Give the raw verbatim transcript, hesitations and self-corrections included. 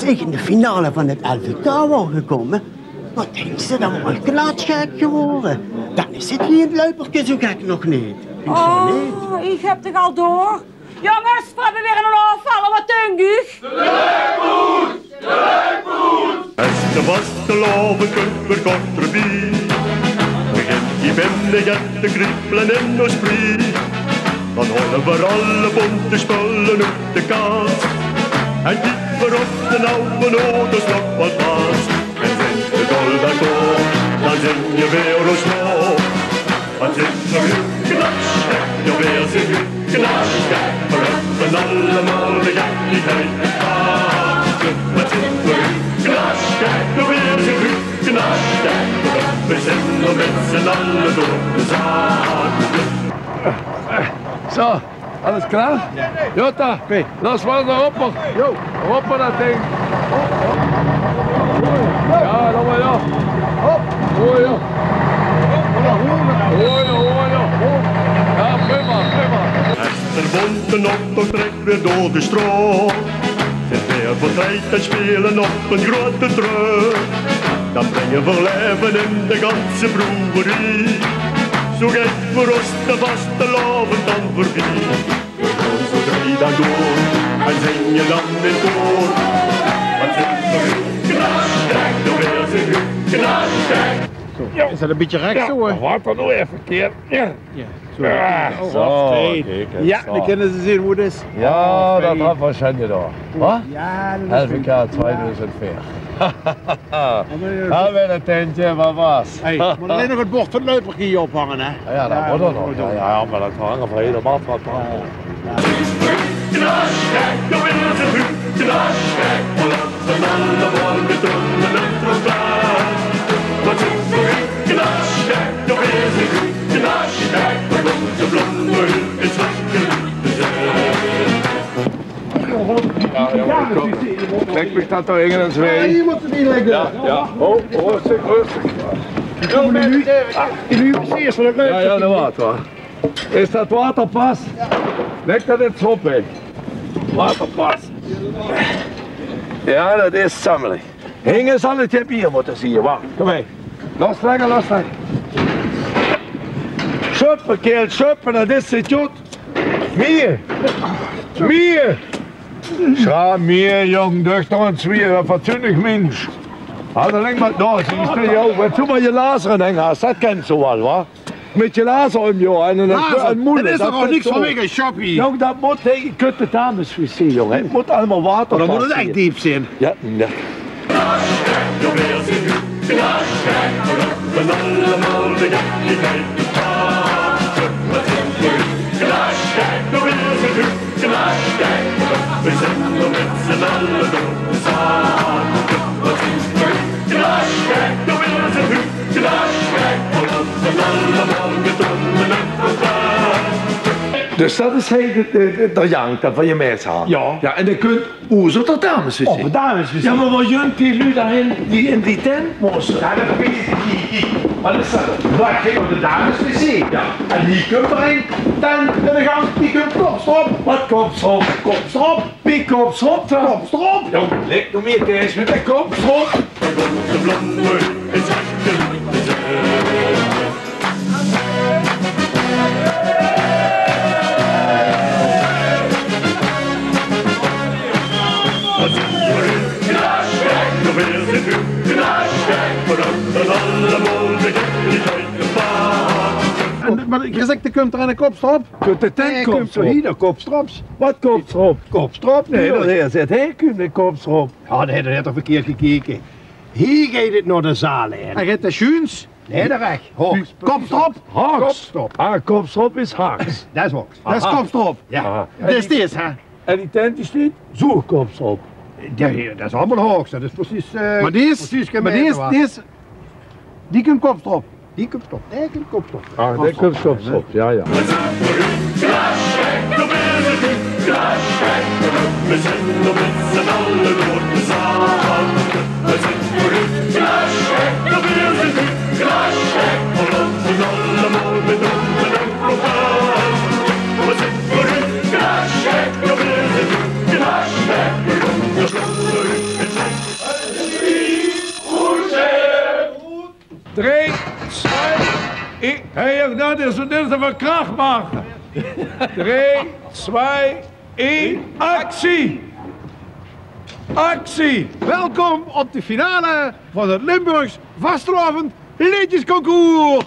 ich in de finale van 't L V K waor gekómme, wat dinks se, dan waor ich klaatsjgek gewore. Dan is 't hie in 't Luiperke zoe gek nog neet. Dinks se neet? Oh, ich höb toch al door. Jónges, veer höbbe weer 'nen aafvaller, wat dink uch? Es de vastelaovend kump weer kort d'rbie, begint die binnegèt te kriebele in ós brie. Dan haole veer alle bónte spulle oet de kas en kieke veer op de ouwe auto's nog waal pas. En zint veer dol daoop, dan zinge veer ós nog. Wat zint veer knatsjgek, jao, veer zint knatsjgek, veer höbbe allemaol de gekkigheid gehad. Wat zint veer knatsjgek, jao, veer zint knatsjgek, veer zint d'r mit z'n alle door de zaak. Zo. Alles klaor? Jota, los, waal d'r op. Jo. Op mit dat dink. Jao, dan mer, jao. Hop. Mooi, jao. Mooi, jao, mooi, jao. Jao, prima, prima. Es d'r bónte optoch trèk weer door de straot, zint veer verkleid en speule op 'n groete trök. Dan bringe veer laeve in de ganse broewerie. Zoe geit veur ós de vastelaovend dan veurbie. Veer gaon zoe drie daag door en zinge dan in koor. Wat zint veer knatsjgek, jao, veer zint knatsjgek. Zo, is dat e bietje rech zo, hè? Jao, waat dan noe effe verkeerd? Jao. Jao, zo. Ah, zo, kiek ins. Jao, dan kinne ze zeen wie 't is. Jao, dat haet waal zin, jao. Wat? Jao, dat is good. L V K twieëdoezend veer. Jao, weer e tentje, wat waas? Hey, mót allein nog 't bord van 't Luiperke hie ophange, hè? Jao, dat mót nog. Jao, jao, mer dat hange veer hielemaol van. Jao. Jao, jao, ich höb, lèk mich dat dao ins in. Jao, hie mót 'r in lègke. Jao, jao. Oh, oh, rustig, rustig. Jao, jao, dat waat, huur. Is dat waterpas? Lèk dat ins op, hè. Waterpas. Jao, dat is zammelig. Hinge zal 't hie bie mótte zeen, wa. Kóm hie. Loslègke, loslègke. Sjöppe, kaerel, sjöppe, dat is 't good. Mie. Mie. Sjra mie, jóng, duch toch ins weer, wat fatsoenlik mins. Haw allein mer dao, zuus te, jao, wat doe mer je lazere heng has, dat kins te waal, wa? Mit je lazer óm, jao, en 'n, 'n moele, dat is toch ouch niks veur mich, 'n sjöppie. Jóng, dat mót, hè, je kins de dames wc, jóng, hè. 't Mót allemaol water. Dan mót 't ech deep zeen. Jao, nae. Dus dat is hei de, de, de, d'r jank, dat van je mèts aan. Jao. Jao, en dan kunt oezer d'r dames wc. Op 't dames wc. Jao, mer wat junt die luuj dao in die, in die tent móste? Jao, dat weit ich neet. Wat is dat? Wat, kiek, op 't dames wc. Jao. En hie kump d'r ein tent in de gank, die kump kops d'rop. Wat kops d'rop? Kops d'rop. Wie kops d'rop dan? Kops d'rop. Jao, lèk noe mie, Thijs, mit de kops d'rop. En, mer ich zèk, d'r kump d'r eine kops d'rop. Kump de tent, kump zo hie, d'r kops d'rop. Wat kops d'rop? Kops d'rop. Nae, dat heer zit, hè, kump de kops d'rop. Jao, nae, dan haet 'r verkeerd gekeke. Hie geit 't nao de zaal, hè. En geit 't sjuuns? Nae, d'r rech. Hoogs. Kops d'rop. Hoogs. Kops d'rop. Ah, kops d'rop is hoogs. Dat is hoogs. Dat is kops d'rop. Jao. Aha. Dat is dees, hè. En die tent die steit zoe, kops d'rop. Jao, dat is allemaol hoogs. Dat is precies, eh, mer dees, precies mer dees, dees, die kump kops d'rop. Die kump d'rop. Dae kump kops d'rop. Ah, dae kump kops d'rop. Jao, jao. Dat is, dit is de verkrachtmaker. Drie, twee, één, actie! Actie! Welkom op de finale van het Limburgs Vastelaovend Leedjesconcours!